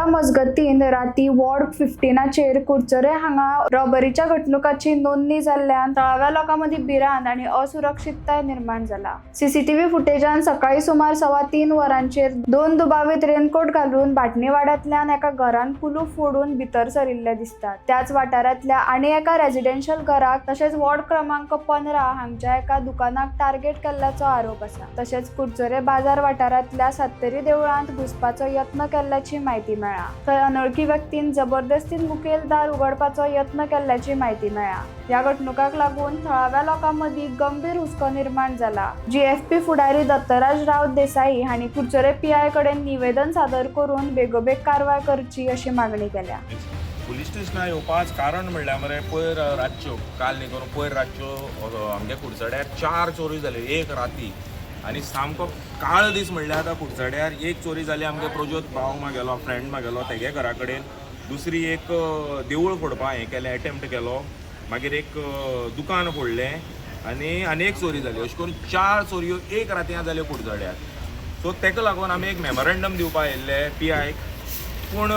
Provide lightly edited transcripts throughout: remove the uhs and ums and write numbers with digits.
वरां मजगतीं राती वॉर्ड 15चेर कुडचडे हांगा रॉबरीच्या घडणुकाची नोंदणी जाल्ल्यान थळाव्या लोकां मदीं भिरांत आनी असुरक्षितताय निर्माण जाला. सीसीटीव्ही फुटेजान सकाळी सुमार 3:15 वरांचेर दोन दुबावीत रेनकोट घालून बाटणीवाड्यांतल्यान एका घरान कुलूप फोडून भितर सरिल्ले दिसतात. त्याच वाठारांतल्या आनी एका रेजिडेन्शियल घराक तशेंच वॉर्ड क्रमांक 15 हांगच्या एका दुकानाक टार्गेट केल्ल्याचो आरोप आसा. तशेंच कुडचडे बाजार वाठारांतल्या सत्तरी देवळांत घुसपाचो यत्न केल्ल्याची म्हायती मेळ्ळा. थंय अनोळखी व्यक्तीन जबरदस्तीन मुखेल दार उगडपाचो यत्न केल्ल्याची म्हायती मेळ्ळा. ह्या घडणुकाक लागून थळाव्या लोकां मदीं गंभीर हुस्को निर्माण जाला. जीएफपी फुडारी दत्तराज राव देसाई हांणी कुडचडे पीआय कडेन निवेदन सादर करून बेगोबेग कारवाय करची अशी मागणी केल्या. पुलीस स्टेशनार येवपाच कारण म्हणल्यार मरे, पयर रातच्यो, काल न्ही करून पयर रातच्यो आमगे कुडचड्यार चार चोरी जाल्यो एक राती आनी सामको काळो दीस म्हणल्यार आतां कुडचड्यार एक चोरी जाली आमगे प्रज्योत भाव म्हागेलो, फ्रेंड म्हागेलो, तेगे घरा कडेन. दुसरी एक देवूळ फोडपा हें केलें, एटेम्प्ट केलो. मागीर एक दुकान फोडलें आनी आनी एक चोरी जाली. अशें करून चार चोरयो एक रातयां जाल्यो कुडचड्यार. सो तेका लागून आमी एक मेमोरेंडम दिवपा आयिल्ले पी आयक. पूण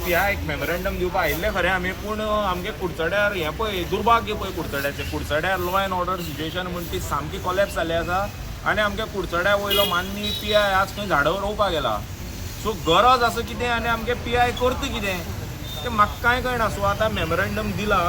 पी आयक मेमोरेंडम दिवपा आयिल्ले खरें आमी, पूण आमगे कुडचड्यार हें पळय, दुर्भाग्य पळय कुडचड्याचें, कुडचड्यार लॉ एंड ऑर्डर सिच्युएशन म्हण ती सामकी कोलॅप्स जाल्ली आसा आनी आमगे कुडचड्या वयलो मान्नी पी I आज खंय झाडां रोवपाक गेला. सो गरज आसा कितें आनी आमगे पी I करता कितें तें म्हाका कांय कळना. सो आतां मेमोरेंडम दिला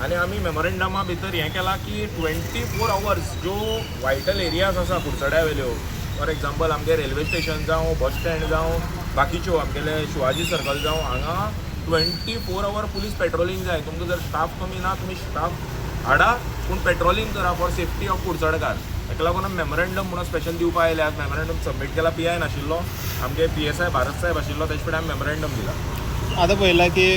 आनी आमी मेमोरेंडमा भितर हें केलां की 24 अवर्स ज्यो वायटल एरियाज आसा कुडचड्या वयल्यो, फॉर एग्जाम्पल आमगे रेल्वे स्टेशन जावं, बस स्टँड जावं, बाकीच्यो आमगेले शिवाजी सर्कल जावं, हांगा 24 our police patrolling जाय. तुमकां जर स्टाफ कमी ना, तुमी स्टाफ हाडा, पूण पेट्रोलिंग करा फॉर सेफ्टी ऑफ कुडचडकार. ताका लागून आमी मेमोरेंडम म्हणून स्पेशल दिवपा आयल्यात. मेमोरेंडम सबमीट केला. पी I नाशिल्लो, आमगे पी एस I Bharat साहेब आशिल्लो, तेजे फुडें आमी मेमोरेंडम दिला. आतां पळयलां की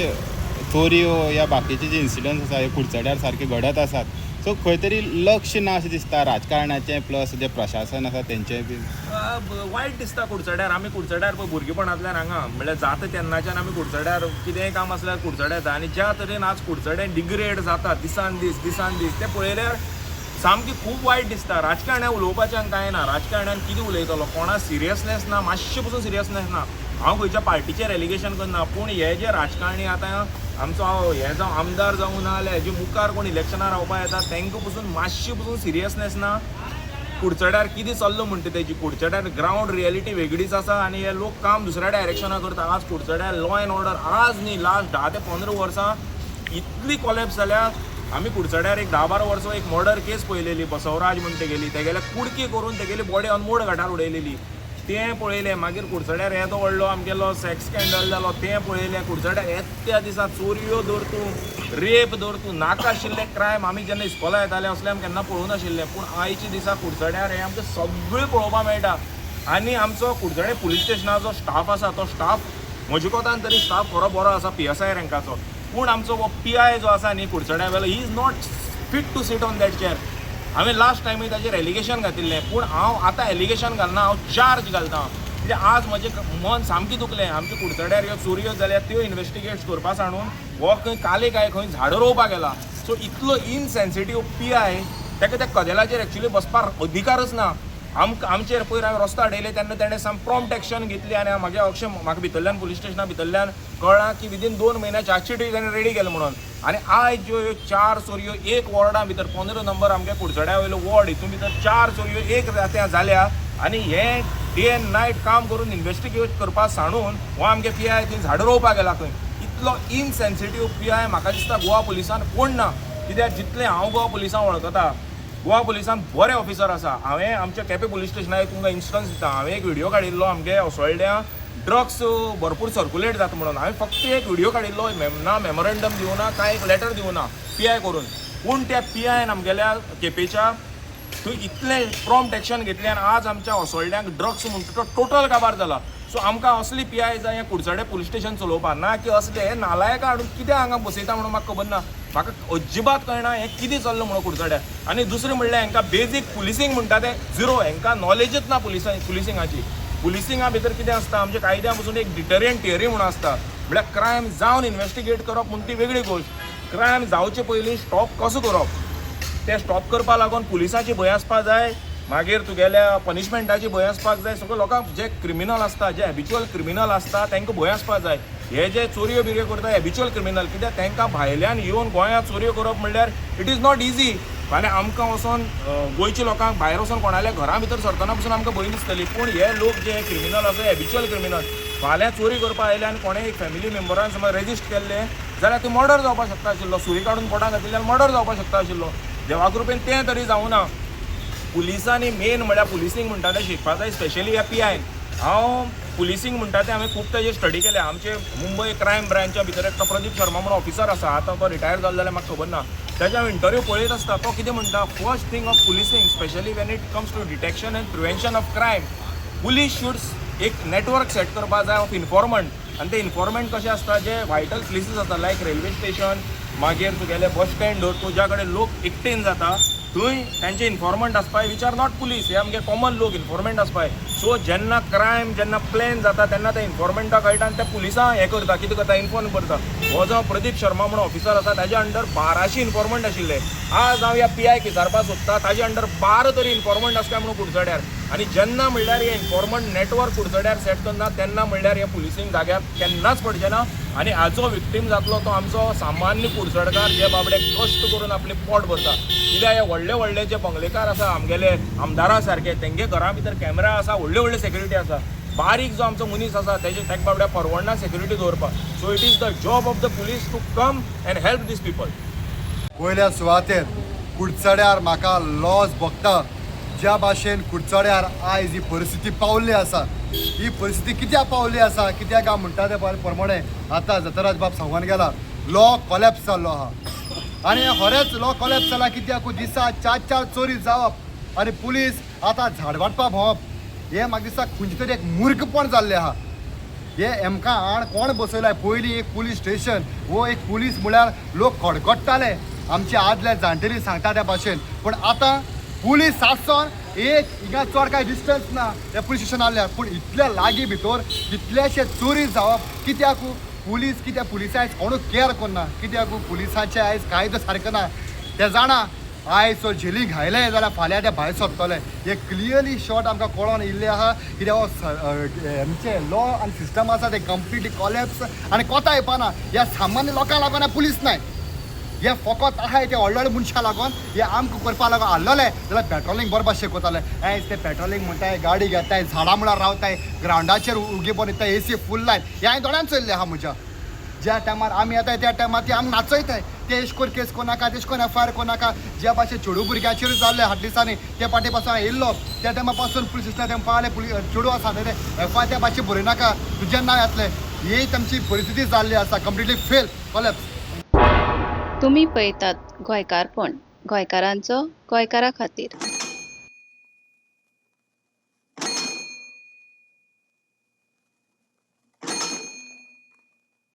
चोरयो या बाकीचे जे इन्सिडंट्स आसा हे कुडचड्यार सारके घडत आसात. सो खंय तरी लक्ष ना अशें दिसता राजकारणाचें, प्लस जें प्रशासन आसा तेंचें बी. वायट दिसता कुडचड्यार. आमी कुडचड्यार पळय भुरगेपणांतल्यान हांगा, म्हणल्यार जाता तेन्नाच्यान आमी कुडचड्यार, कितेंय काम आसल्यार कुडचड्यार येता आनी ज्या तरेन आज कुडचडें डिग्रेड जाता दिसान दीस, दिसान दीस, तें पळयल्यार सामकें खूब वायट दिसता. राजकारण्या उलोवपाचें हांगा कांय ना. राजकारण्यान कितें उलयतलो? कोणा सिरियसनेस ना, मातशें पसून सिरियसनेस ना. हांव खंयच्या पार्टीचेर एलिगेशन करना, पूण हे जे राजकारणी आतां आमचो हे जावं आमदार जावं, ना जाल्यार हेजे मुखार कोण इलेक्शनां रावपा येता, तांकां पसून मातशी पसून सिरियसनेस ना. कुडचड्यार कितें चल्लो म्हणटा तेजी कुडचड्यार ग्रावंड रियलिटी वेगळीच आसा आनी हे लोक काम दुसऱ्या डायरेक्शना करता. आज कुडचड्यार लॉ एंड ऑर्डर आज न्ही, लास्ट 10 ते 15 वर्सां इतली कोलॅप्स जाल्या. आमी कुडचड्यार एक 10-12 वर्सां एक मर्डर केस पळयलेली, बसवराज म्हण तेगेली, तेगेले कुडकी करून तेगेली बॉडी अनमोड घाटार उडयलेली, तें पळयलें. मागीर कुडचड्यार येदो व्हडलो आमगेलो सेक्स स्कँडल जालो, तें पळयलें. कुडचड्यार येत्या दिसा चोरयो धर तूं, रेप धर तूं, नाका आशिल्ले क्रायम. आमी जेन्ना इस्कोला येताले असले आमी केन्ना पळोवं नाशिल्ले, पूण आयच्या दिसा कुडचड्यार हें आमकां सगळें पळोवपाक मेळटा. आनी आमचो कुडचडे पुलीस स्टेशनाचो स्टाफ आसा, तो स्टाफ म्हज्या कोतान तरी स्टाफ खरो बरो आसा, पी एस I रँकाचो. पूण आमचो हो पी I जो आसा न्ही कुडचड्या वेलो, he is not fit to sit on that chair. हांवें लास्ट टायमूय ताजेर एलिगेशन घातिल्लें, पूण हांव आतां एलिगेशन घालना, हांव चार्ज घालता. कित्याक आज म्हजें मन सामकें दुखलें. आमच्या कुडचड्यार ह्यो चोरयो जाल्यात त्यो इन्वेस्टिगेट करपा सांडून हो खंय काले काय खंय झाडां रोवपाक गेला. सो इतलो इनसेन्सिटीव पी I, ताका त्या कदेलाचेर एक्चुली बसपाक अधिकारच ना. आमकां आमचेर पयर हांवें रस्तो आडयले तेन्ना तेणें साम प्रॉम्प्ट एक्शन घेतली आनी म्हागे अक्षय म्हाका भितरल्यान, पुलीस स्टेशना भितरल्यान कळ्ळां की विदीन 2 म्हयन्या चार्जशीटूय ताणें रेडी केलें म्हणून. आनी आयज ज्यो ह्यो चार चोरयो एक वॉर्डा भितर, 15 नंबर आमगे कुडचड्या वयलो वॉर्ड, हितून भितर चार चोरयो एक रातयां जाल्या आनी हे डे एंड नायट काम करून इन्वेस्टिगेट करपा सांडून हो आमगे पी I थंय झाडां रोवपाक गेला खंय. इतलो इनसेन्सिटीव पी I म्हाका दिसता गोवा पुलिसान कोण ना. कित्याक जितलें हांव गोवा पुलिसां वळखता, गोवा पुलिसान बरे ऑफिसर आसा. हांवें आमच्या केपें पुलीस स्टेशनार तुमकां इन्स्टन्स दिता. हांवें एक व्हिडियो काडिल्लो, आमगे असोळड्यां ड्रग्स भरपूर सर्कुलेट जाता म्हणून. हांवें फक्त एक व्हिडियो काडिल्लो, ना मेमोरेंडम दिवना, कांय एक लेटर दिवना पी I करून. पूण त्या पी आयन आमगेल्या केपेंच्या थंय इतलें प्रॉम्प्ट एक्शन घेतलें आनी आज आमच्या असोळड्यांक ड्रग्स म्हणटा तो टोटल काबार जाला. सो आमकां असली पी I जाय हें कुडचडे पुलीस स्टेशन चलोवपाक, ना की असले हे नालायकां हाडून कित्याक हांगा बसयता म्हणून म्हाका खबर ना. म्हाका अजिबात कळना हें कितें चल्लां म्हणून कुडचड्यार. आनी दुसरें म्हणल्यार हांकां बेजीक पुलिसींग म्हणटा तें झिरो. हांकां नॉलेजच ना पुलिसिंगाची. पुलिसिंगा भितर कितें आसता, आमच्या कायद्या पसून एक डिटरंट थियरी म्हणून आसता. म्हळ्यार क्रायम जावन इन्वेस्टिगेट करप म्हूण ती वेगळी गोश्ट, क्रायम जावचे पयलीं स्टॉप कसो करप, ते स्टॉप करपा लागून पुलिसाची भंय आसपा जाय. मागीर तुगेल्या पनिशमेंटाची भंय आसपाक जाय. सगळे लोकांक जे क्रिमिनल आसता, जे हॅबिच्युअल क्रिमिनल आसता तांकां भंय आसपाक जाय. हे जे चोरयो बिरयो करता हॅबिच्युअल क्रिमिनल, कित्याक तांकां भायल्यान येवन गोंयांत चोरयो करप म्हणल्यार it is not easy. फाल्यां आमकां वचोन गोंयच्या लोकांक भायर वचोन कोणाल्या घरा भितर सरतना पसून आमकां भंय दिसतली. पूण हे लोक जे क्रिमिनल आसा, हॅबिच्युअल क्रिमिनल, फाल्यां चोरी करपाक आयले आनी कोणें एक फॅमिली मेंबरान समज रेजिस्ट केल्लें जाल्यार ती मर्डर जावपाक शकता आशिल्लो. सुरी काडून पोटाक घातिल्ल्यान मर्डर जावपाक शकता आशिल्लो. देवा कृपेन तें तरी जावना. पुलिसांनी मेन म्हळ्यार पुलिसींग म्हणटा तें शिकपाक जाय, स्पेशली ह्या पीआयन. हांव पुलिसींग म्हणटा तें हांवें खूब ताजेर स्टडी केल्या. आमचे मुंबय क्रायम ब्रांच्या भितर एकटो प्रदीप शर्मा म्हणून ऑफिसर आसा, आतां तो रिटायर जालो जाल्यार म्हाका खबर ना. ताजे हांव इंटरव्यू पळयत आसता. तो कितें म्हणटा, first thing of policing, specially when it comes to detection and prevention of crime, police should एक नेटवर्क सेट करपाक जाय ऑफ इन्फॉर्मंट. आनी ते इन्फॉर्मंट कशे आसता, जे वायटल प्लेसीस आसता लायक रेल्वे स्टेशन, मागीर तुगेले बस स्टँड, तुज्या कडेन लोक एकटेन जाता थंय तांचे इन्फॉर्मंट आसपाय, which are not police. हे आमगे कॉमन लोक इन्फॉर्मंट आसपाय. सो जेन्ना क्रायम जेन्ना प्लॅन जाता तेन्ना ते इन्फॉर्मंटाक कळटा आनी ते पुलिसां हें करता, कितें करता, इन्फॉर्म करता. हो जो प्रदीप शर्मा म्हणून ऑफिसर आसा ताजे अंडर 1200 इन्फॉर्मंट आशिल्ले. आज हांव ह्या पीआयक विचारपाक सोदता, ताजे अंडर 12 तरी इन्फॉर्मंट आसा काय म्हणून कुडचड्यार. आनी जेन्ना म्हणल्यार हे इन्फॉर्मंट नेटवर्क कुडचड्यार सेट करना तेन्ना म्हणल्यार हे पुलिसींग जाग्यार केन्नाच पडचें ना. आनी हाजो विक्टीम जातलो तो आमचो सामान्य कुडचडकार, जे बाबडे कश्ट करून आपलें पोट भरता. कित्याक हे व्हडले व्हडले जे बंगलेकार आसा आमगेले आमदारा सारके, तेंगे घरा भितर कॅमेरा आसा, व्हडले व्हडले सेक्युरिटी आसा. बारीक जो आमचो मनीस आसा तेजे ताका बाबड्या परवडना सेक्युरिटी दवरपाक. So it is the job of the police to come and help these people. पयल्या सुवातेर कुडचड्यार म्हाका लॉस भोगता. ज्या भाशेन कुडचड्यार आयज ही परिस्थिती पावल्ली आसा, ही परिस्थिती कित्याक पावल्ली आसा, कित्याक काय म्हणटा ते प्रमाणे आतां जतराज बाब सांगून गेला, लॉ कॉलॅप्स जाल्लो आहा. आनी खरेंच लॉ कॉलॅप्स जाला कित्याक दिसा चार चार चोरी जावप आनी पुलीस आतां झाड वाटपाक भोंवप हें म्हाका दिसता खंयचें तरी एक मूर्खपण जाल्लें आहा. हे एमकां आड कोण बसयलाय? पयलीं एक पुलीस स्टेशन वो एक पुलीस म्हळ्यार लोक कडकडटाले, आमचे आदले जाणटेली सांगता त्या भाशेन. पूण आतां पुलीस आसोन एक हिंगा चड कांय डिस्टन्स ना त्या पुलीस स्टेशन आहल्यार, पूण इतल्या लागीं भितर कितलेशे चोरी जावप कित्याक? पुलीस कित्याक पुलिसां आयज कोणूच केअर करना. कित्याक पुलिसांचे आयज कायदो सारको ना. ते जाणा आयज जर झेली घायले जाल्यार फाल्यां ते भायर सरतले. हे क्लियरली शॉर्ट आमकां कळोन येयल्लें आहा. कित्याक हो आमचे लॉ आनी सिस्टम आसा ते कंप्लिटली कॉलॅप्स आनी कोता येवपाना. ह्या सामान्य लोकांक लागून पुलीस नाय, हे फकत आहाय ते व्हडले व्हडले मनशां लागून. हे आमकां करपा लागून आहलोले जाल्यार पेट्रोलिंग बरे भाशेन करताले. आयज ते पेट्रोलिंग म्हणटाय, गाडी घेताय, झाडां मुळार रावताय, ग्रावंडाचेर उगी पडून न्हिदताय, एसी फूल लायन. हें हांवें दोळ्यान चोयल्लें आहा म्हज्या. ज्या टायमार आमी येताय त्या टायमार ते आमकां नाचयताय, ते एश कोन केस कोनाका, तेश कोन एफ I R कोनाका. ज्या भाशेन चेडू भुरग्याचेर जाल्ले हाटले दिसांनी, ते पाटी पासून हांव येयल्लो त्या टायमा पासून पुलीस स्टेशनार तें पावले, पुलीस चेडू आसा ते एफ I त्या भाशेन बरयनाका, तुजें नांव येतलें. ही तांची परिस्थिती जाल्ली आसा, कंप्लिटली फेल, कॉलॅप्स. तुमी पळयतात गोंयकारपण, गोंयकारांचो गोंयकारा खातीर.